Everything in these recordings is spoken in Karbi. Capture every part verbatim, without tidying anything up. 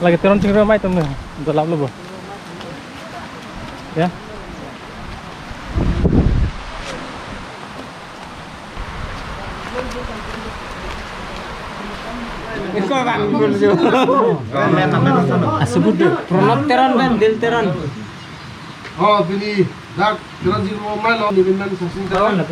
Lake Teron chingrum mai atum ne. Dolam lo bo. Ya. Iko bang burju. Asubud Pranab Teron bang, Dil Teron. Oh, pini dak Teron chingrum mai lo, ni bin man Sachin Teron.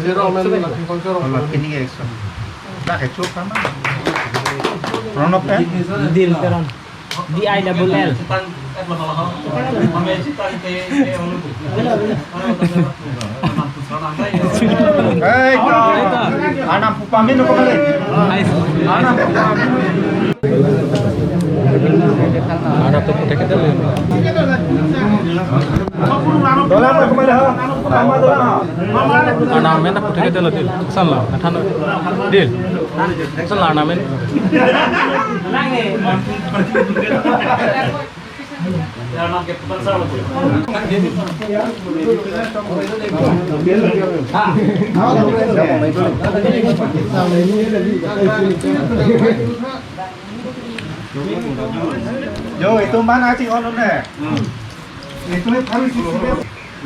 Teron men laki konsor. Pini ke ekso. Dak ekso kama. Pranab Teron. Dil Teron. D I double L. Hey, anam pupami no kemale. Anam pupami. Anam to puthek ke dali. Dola ma kemale ha? Ama dola. Anam men puthek ke dali, Dil. San la, nathan Dil. San la anam men. Yo, itu mana sih on ne? Itu harus sih.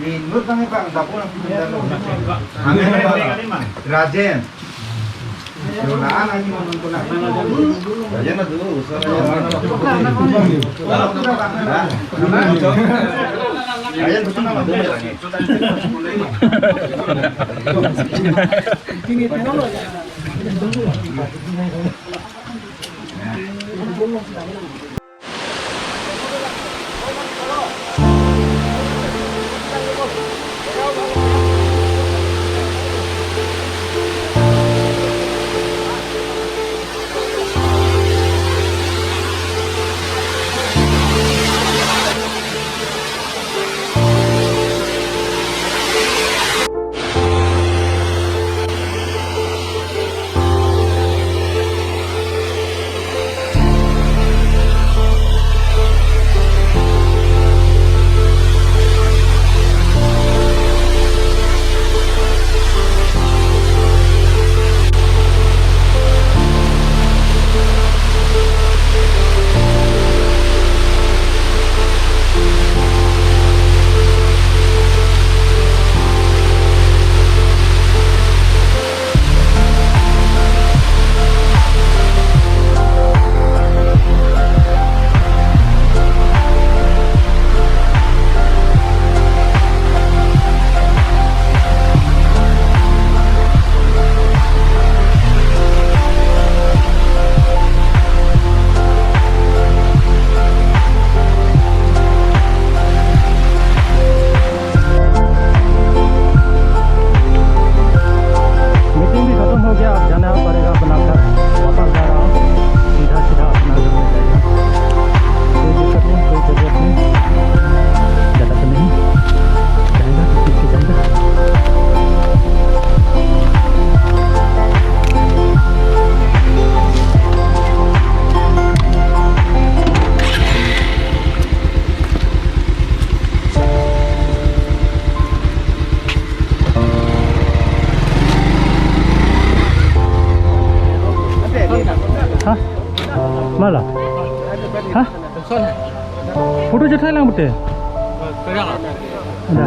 Ni nut kami bang, dapur. Amin, Rajen. Yo, na, na, ni mau nonton apa? Rajen na dulu, usah Rajen. Rajen betul nama dulu. Meeting भी खत्म हो गया, अब जाना पड़ेगा अपना घर। वापस जा रहा हूँ, सीधा सीधा अपना घर में जाएगा। कोई दिक्कत नहीं, कोई जरूरत नहीं, ज्यादा तो नहीं, जाएगा तो ठीक से जाएगा। Ha? Mala? Ha? Photo chethai lang pute. Ada.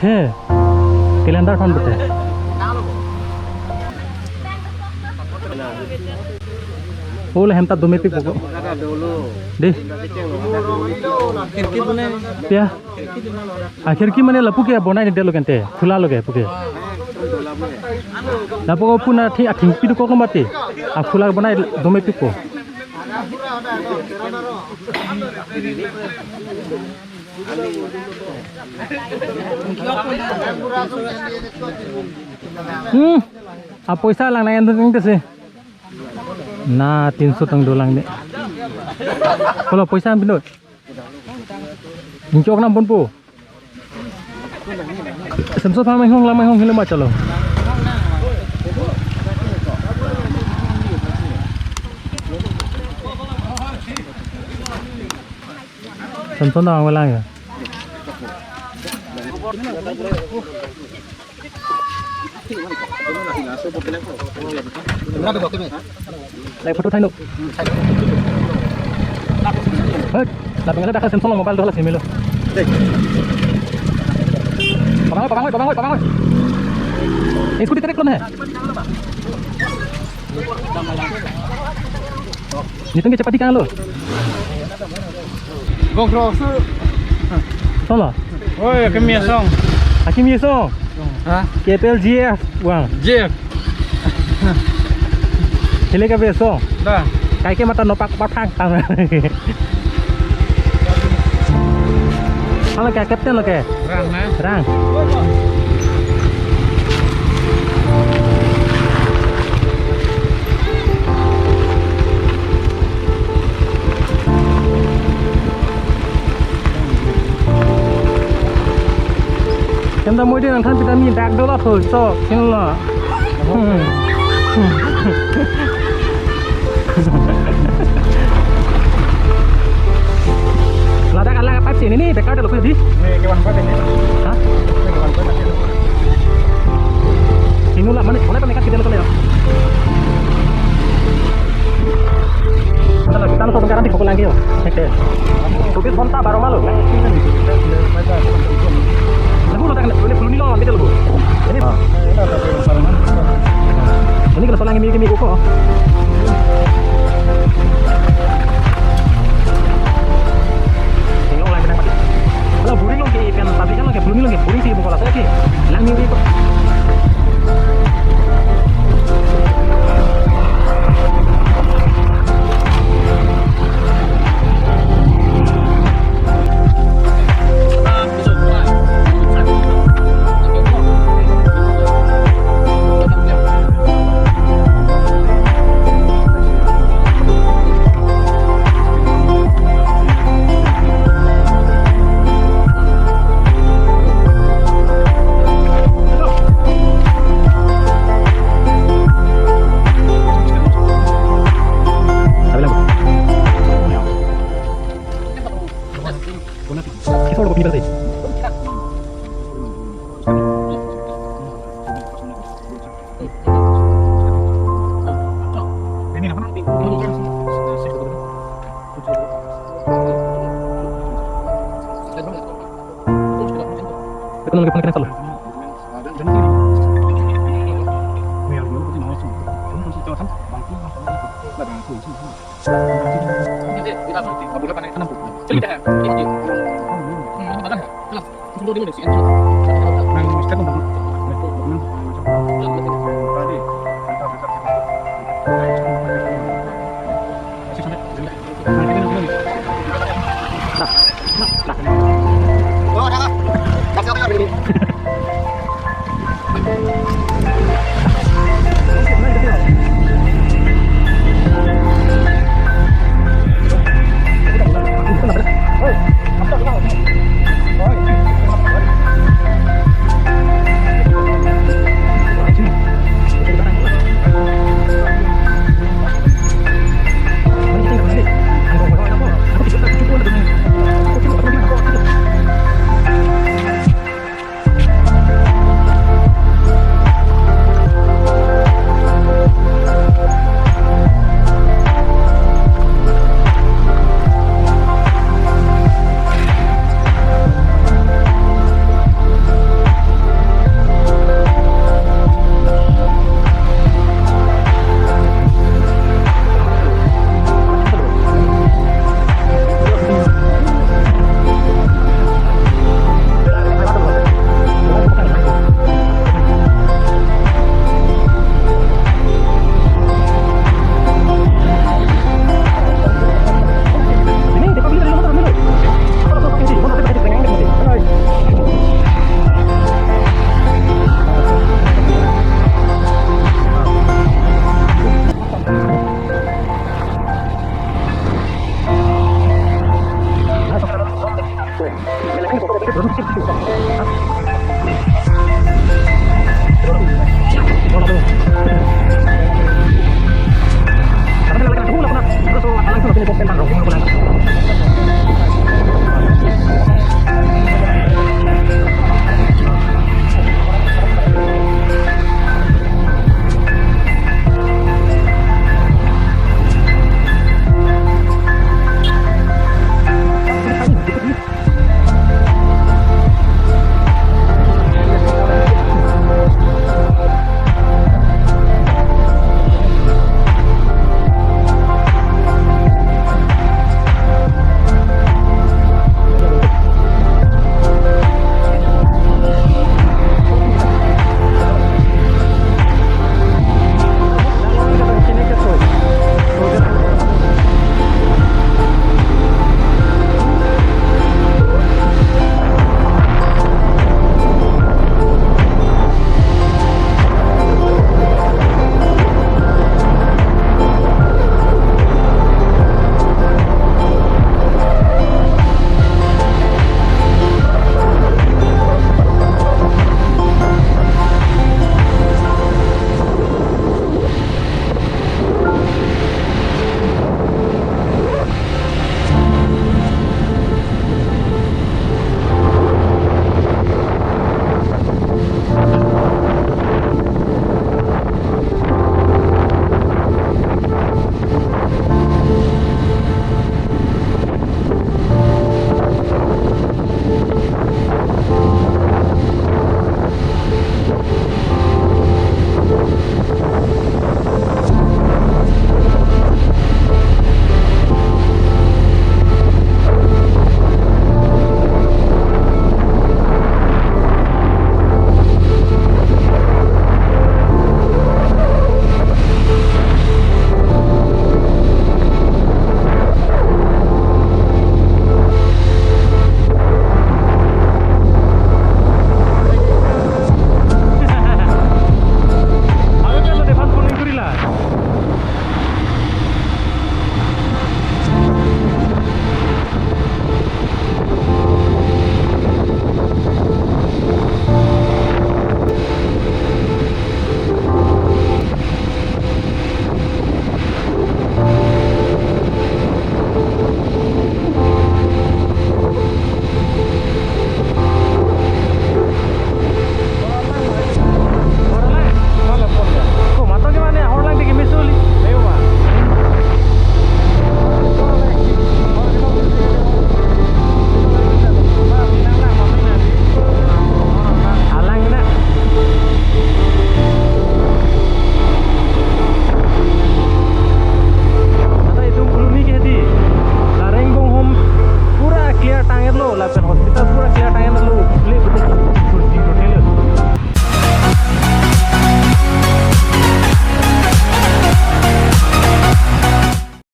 The. Calendar khan pute. Ole hem ta dome pi poko. Dei. Pia. Akhir ki mane lapu ke bonai ni delo kente. Khula lo ke puke. Lapu ko puna thi athing pi ko ko mati. A khula bonai dome pi ko. Hmm. A poisa lang na yan dun te se. Na tinso tang dolang ne. Kolo poisa ang pinot. Inchok nam pon po. Semso pha mai hong lamai hong hile ma chalo. Samson na ang lang ya. Lai photo thailo. Hei, la Bengali dak Samsung lo mobile dola simi lo. Pabang oi, pabang oi, pabang oi, pabang oi. Scooty trek lo ne. Nitung ke cepat ikan lo. Gong rok su. Solo. Oi, kami asong. Akimi asong. Ha? K P L G F, wang. G F. Hile ka beso. Da. Kai ke mata nopak pathang tang. Halo ke captain lo ke. Rang na. Rang. Kemda moi din angthan vitamin dak dola thul so, kemla. Hmm. Ladak ala pipe sini ni, bekar dalo pedi. Ini ke one point ini. Hah? Ini ke one point ini. Sinu la, mane, mane pamekat kita lo ya. Kita langsung garanti pokok lagi ya. Oke. Tupis bonta baru malu. Lagu lo tak kena, boleh belum ni lo, kita lagu. Ini. Ah. Ini kalau solang ini, ini kok. Tinggal ulang kita mati. Kalau buring lo ke ikan, tapi kan lo ke belum lo ke buring sih bukan lah, oke. Lang ini. Itu nang kepala kena salah.